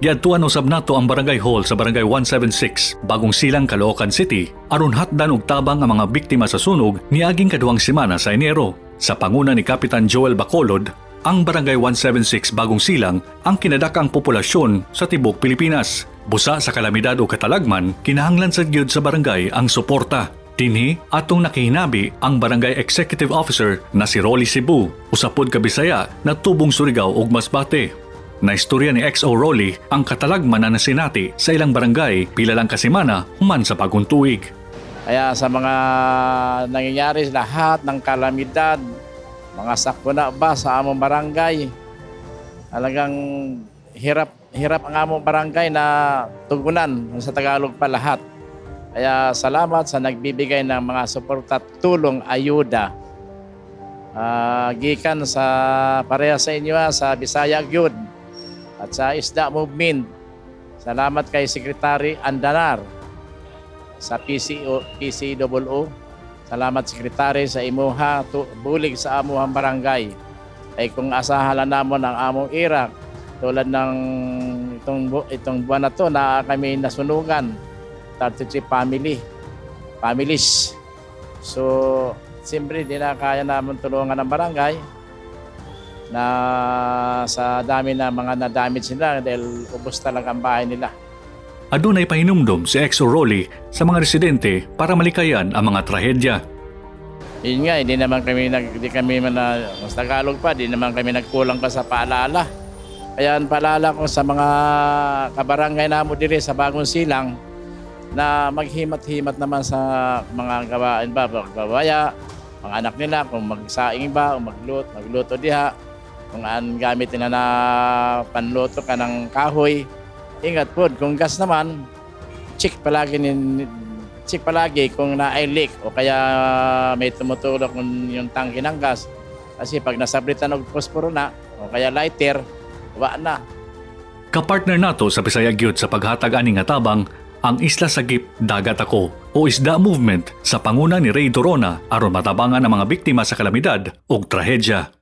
Giadtuan usab nato ang Barangay Hall sa Barangay 176, Bagong Silang, Caloocan City, aron hatdan og tabang ang mga biktima sa sunog niaging kaduhang semana sa Enero. Sa panguna ni Kapitan Joel Bacolod, ang Barangay 176 Bagong Silang ang kinadakang populasyon sa tibok Pilipinas. Busa sa kalamidad o katalagman, kinahanglan sa gyud sa barangay ang suporta. Dinhi, atong nakihinabi ang Barangay Executive Officer na si Rolly Cebu, usa pod ka Bisaya na tubong Surigao ug Masbate. Naistorya ni XO Rolly ang katalagman na nasinati sa ilang barangay pila lang kasemana human sa bagong tuig. Kaya sa mga nangyayari, lahat ng kalamidad, mga sakuna ba sa among barangay, talagang hirap hirap ang among barangay na tugunan sa Tagalog pa lahat. Kaya salamat sa nagbibigay ng mga suporta, tulong, ayuda. Gikan sa pareha sa inyo sa Bisaya gyud at sa Isda Movement. Salamat kay Secretary Andanar sa PCO, PCOO. Salamat, Secretary, sa imuha bulig sa amuhang barangay. Ay kung asahan lang namon ang among ira tulad ng itong buwan na to na kami nasunugan, 33 families. So, siyempre di na kaya naman tulungan ng barangay na sa dami na mga na-damage nila dahil ubos talaga ang bahay nila. Adunay pahinumdom si XO Rolly sa mga residente para malikayan ang mga trahedya. Yun nga, hindi naman kami nag di kami man na, mas Tagalog pa, di naman kami nagkulang pa sa paalala. Kaya ang paalala ko sa mga kabarangay namo diri sa Bagong Silang na maghimat-himat naman sa mga gawain ba, pagbabaya, mga anak nila, kung magsaing ba o magluto diha, kung ang gamit nila na panluto ka ng kahoy, ingat po. Kung gas naman, check palagi kung naay leak o kaya may tumutulok kung yung tangke ng gas. Kasi pag nasablitan og posporo na o kaya lighter, wa na. Kapartner nato sa Bisaya gyud sa paghatag ani nga tabang ang Isla Sagip Dagat Ako o Isda Movement sa panguna ni Ray Dorona aron matabangan ang mga biktima sa kalamidad ug trahedya.